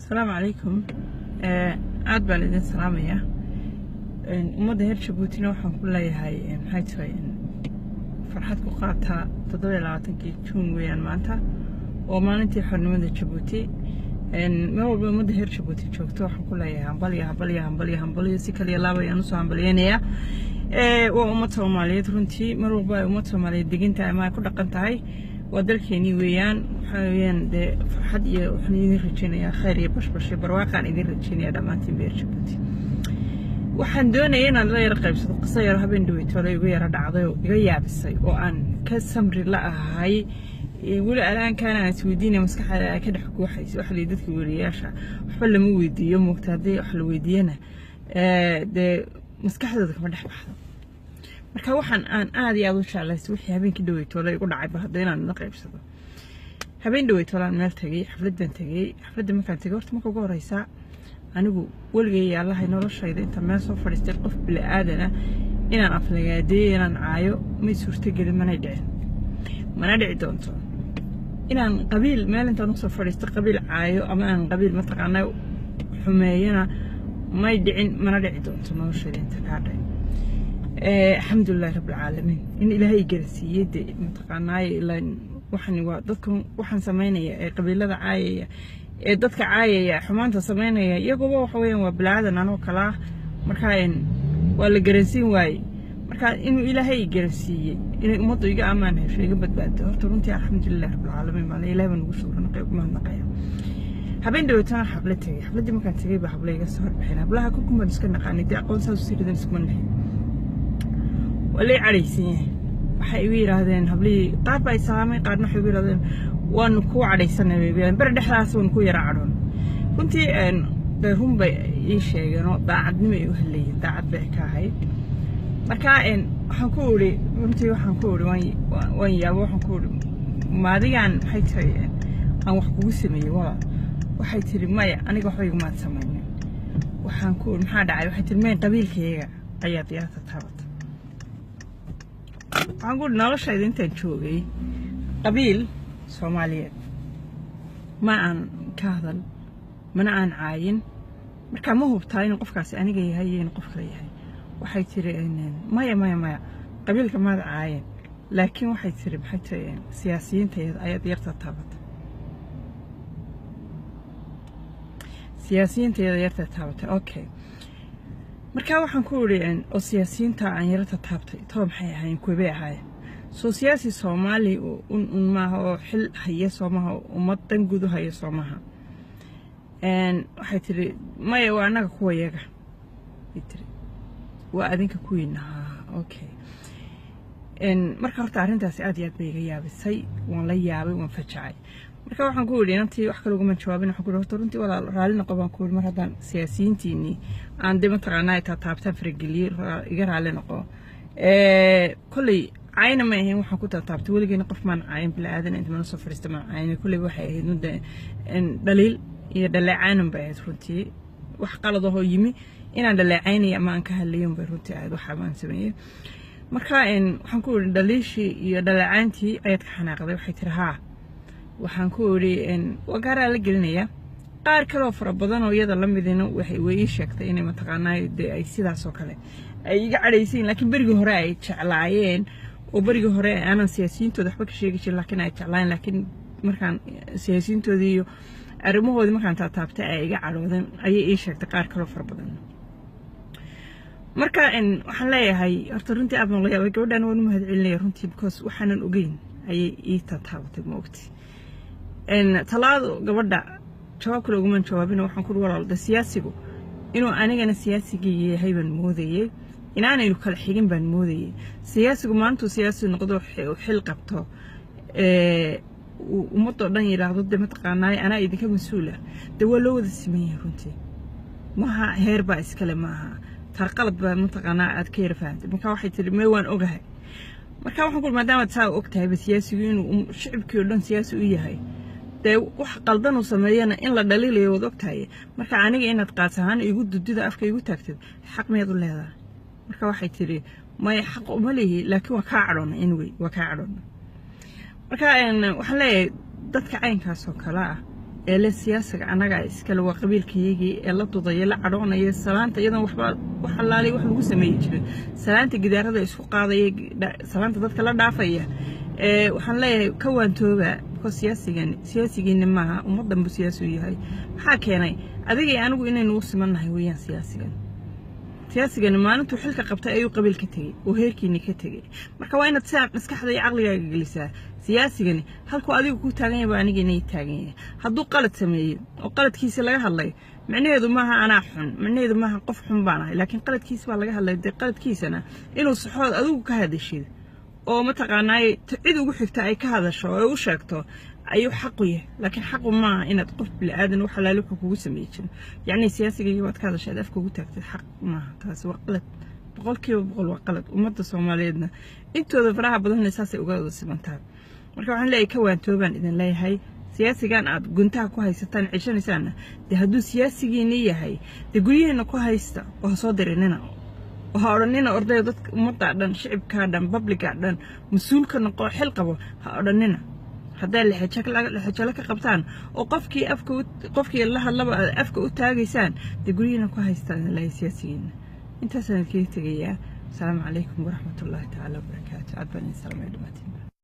Asalaamu calaykum. Aad baan idin salaamayaa ummadda reer Jabuutina. Waxaan ku leeyahay, maxay tahay, farxad ku qaataa. 27-kii Juun weeyaan maanta oo maalintii xornimada Jabuuti. Meel walba ummadda reer Jabuuti joogto waxaan ku leeyahay hambalyo, hambalyo, hambalyo, hambalyo. Si kaliya laab ayaan usoo hambalyeynayaa. Waa ummad Soomaaliyeed runtii. Mar walba ay ummad Soomaaliyeed degan tahay ama ay ku dhaqan tahay, waa dalkeenii weeyaan. Waxaa weeyaan dee farxad iyo waxaan idin rajeynayaa khayr iyo bashbash iyo barwaaqaan idin rajeynayaa dhammaantiin reer Jabuuti. Waxaan doonaya inaan la yaro qaybsado qiso yaro habeen dhaweytoole igu yaro dhacday oo iga yaabisay oo aan ka samri la ahay. Weli alaankaana aan isweydiinaya, maskaxda ay ka dhex guuxaysa. Waxa la dadka weriyaasha waxba lama weydiiyo, moogta. Haddii wax la weydiiyana, dee maskaxdooda kama dhex baxdo. Marka waxaan aan aad iyo aad u jeclaystay wixii habeenkii dhaweytoole igu dhacay, bal hadda inaan la qaybsado. Habeen dhaweytoolaan meel tagay, xaflad baan tagay. Xafladda markaan tagay, horta marka ugu horeysa, anigu weligay yaalahay noloshayda inta meel soo fadhiistay qof bili-aadana inaan aflagaadeeyo, inaan caayo, may suurtagelin, manay dhicin, mana dhici doonto inaan qabiil meel intaan usoo fadhiisto qabiil caayo ama aan qabiil mataqaana xumeeyana. May dhicin, mana dhici doonto noloshayda inta kaa dhahay. Alxamdulilahi rabbilcaalamiin in Ilaahay garansiiyey. De mataqaanaaye, ilaa waxan waa dadkan waxaan samaynaya ee qabiilada caayaya ee dadka caayaya, xumaanta samaynaya, iyaguba waxa weeyaan waa bilaadan anoo kala ah. Marka waa la garansiin waaye. Marka inuu Ilaahay garansiiyey inay ummaddu iga ammaan hesho, iga badbaado, horta runtii alxamdulilah rabbilcaalamiin baan Ilahay baan ugu shukranaqay, ugu mahadnaqaya. Habeen dhaweytana xaflad tegay. Xafladdii markaan tegay baa habla iga soo horbaxeen. Hablaha kolkun baan iska naqaanay, dee aqoon saas u siridan iskuma lahayn. Waa lay cadhaysan yahay. Waxay igu yidhaahdeen hablihii, qaar baa islaamay, qaarna waxay igu yidhahdeen waanu kuu cadhaysanay bay igu yidhahdeen. Beri dhexdaas waanu ku yara cadhoon runtii. Dee run bay ii sheegeen oo daacadnimo ay u hadlayeen, daacad bay ka ahayd. Marka waxaan ku idhi runtii, waxaan ku idhi waan yaabo. Waxaan ku idhi, maadigaan maxay tahay aan wax kugu sameeyey walaal? Waxay tiri, maya, aniga waxba igumaad samaynin. Waxaan ku idhi, maxaa dhacay? Waxay tiri, maya, qabiilkayga ayaa diyaarta taabata. Waxaan ku idhi, noloshayda intaan joogay qabiil Soomaaliyeed ma aan ka hadal, mana aan caayin. Marka ma hubtaa inuu qofkaasi aniga yahay iyo inuu qof kale yahay? Waxay tiri, maya, maya, maya, qabiilka maad caayin, laakiin waxay tiri, maxay tiri, siyaasiyiinta ayaad yarta taabatay, siyaasiyiinta iyada yarta taabatay. Okay, marka waxaan ku idhi, oo siyaasiyiinta aan yarta taabtay taba maxay ahaayeen? Kuwebay ahaayeen? Soo siyaasi Soomaali un maaha oo xil haya soo maaha, ummad dan guud u haya soo maaha? Waxay tiri, maya, waa annaga kuwa yaga. Bay tiri, waa adinka kuwiina. Haa, okay. Marka horta arrintaasi aad iyo aad bay iga yaabisay. Waan la yaabay, waan fajacay. Marka waxaan ku idhi inantii, wax kale uguma jawaabin. Waxaan ku idhi, horta runtii walaal raalli noqo baan ku idhi, mar haddaan siyaasiyiintiinii aan de mataqaanaa taataabtaan farageliyey, iga raalli noqo. Kolley cayna ma ahayn waxaan ku taataabtay. Weligeena qof maan caayin bili-aadan inta mana soo fadhiista maan caayin. Kolley waxay ahayd mudda dhaliil iyo dhaleecaynan bay ahayd runtii. Wax qalad ahoo yimi inaan dhaleecaynaya ama aan ka hadlayo bay runtii ahayd waxa baan sameeyey. Marka waxaan ku idhi, dhaliishii iyo dhaleecayntii ayaad ka xanaaqday? Waxay tiri, haa. Waxaan ku idhi, waa gaaraa la gelinaya. Qaar kaleoo fara badan oo iyada la midina waxay way ii sheegtay inay mataqaanaa dee ay sidaas oo kale ay iga cadhaysayin, laakiin berigii hore ay jeclaayeen, oo berigii hore aanan siyaasiyiintooda waxba ka sheegi jirin, laakiin ay jeclaayeen, laakiin markaan siyaasiyiintoodii iyo arrimahoodii markaan taataabtay ay iga cadhoodeen ayay ii sheegtay qaar kaloo fara badan. Marka waxaan leeyahay, horta runtii aad baan la yaabay. Gabadhan waan u mahad celinaya runtii, because waxaanan ogeyn ayay ii taataabatay, ma ogti. Talaado gabadha jawaab kale uguman jawaabin. Waxaan ku walaal, de siyaasigu inuu anigana siyaasigii yahay baan moodayey, inaanaynu kala xigin baan moodayey. Siyaasigu maantuu siyaasi noqdo, xil qabto, ummadoo dhan yidhaahdo de mataqaanaay anaa idinka mas-uula, de waa loo wada siman yahay runtii. Maha heer baa iskale, maaha. Taa qalad baa mataqaanaa aad ka yara fahamtay. Marka waxay tiri, may, waan ogahay. Marka waxaan ku, maadaamaad saa og tahayba siyaasigu inuu shicibkii oo dhan siyaasi u yahay, dee wax qaldan uu sameeyana in la dhaliilayo waad og tahay. Marka aniga inaad qaas ahaan igu dudida, afka igu taagtid, xaq miyaad u leedahay? Marka waxay tiri, maya, xaq uma lihi, laakiin waa kaa cadhoona. Anyway, waa kaa cadhoona. Marka waxaan leeyahay dadka caynkaas oo kale ah Ee le siyaasiga annagaa iskale, waa qabiilkayagii, ee la dudaya, la cadhoonaya, salaanta iyadoon waxba wax allaalay wax lagu sameeyi jirin, salaanta gidaarada isku qaadaya, salaanta dadka la dhaafaya, waxaan leeyahay ka waantooba, because siyaasigan siyaasigiina maaha, ummaddan buu siyaasi u yahay. Maxaa keenay adiga iyo anigu inaynu u simannahay weeyaan? Siyaasigan, siyaasigani maalintuu xilka qabtay ayuu qabiil ka tegey oo heerkiini ka tegey. Marka waa inaad sidaa maskaxda iyo caqligaaga gelisaa. Siyaasigani halkuu adigu ku taagan yahay baa aniga inay taagan yahay. Hadduu qalad sameeyo oo qaladkiisa laga hadlay, micnaheedu maaha anaa xun, micnaheedu maaha qof xun baan ahay, laakiin qaladkiisa baa laga hadlay. Dee qaladkiisana inuu saxood adigu ka hadashid oo mataqaanaaye cid ugu xigta ay ka hadasho oo ay u sheegto ayuu xaqu yahay, laakiin xaqu maaha inaad qof bini'aadan wax alaali wuxuu kugu sameey jirin, yacni siyaasigayga waad ka hadashay, aad afka ugu taagtid, xaq maaha. Taasi waa qalad, 100% waa qalad. Ummadda Soomaaliyeedna intooda faraha badanna saasay uga wada simantahay. Marka waxaan leeyahay ka waantoobaan idin leeyahay. Siyaasigan aad guntaha ku haysataan, ceshanaysaanna, dee hadduu siyaasigiini yahay, dee guryihiina ku haysta oo ha soo dirinina oo ha odhanina ordaya dadka ummaddaa dhan, shicibkaa dhan, public-gaa dhan mas-uulka noqo, xil qabo ha odhanina. Hadday lexejalo ka qabtaan oo qofkii afka, qofkii la hadlaba aad afka u taagaysaan, dee guryihiina ku haystaan idin leeyahay siyaasigiina. Intaasaan idinkaga tegayaa. Asalaamu calaykum waraxmatullaahi tacaala wabarakaatu. Aad baan idin salaamay dhamaatiin.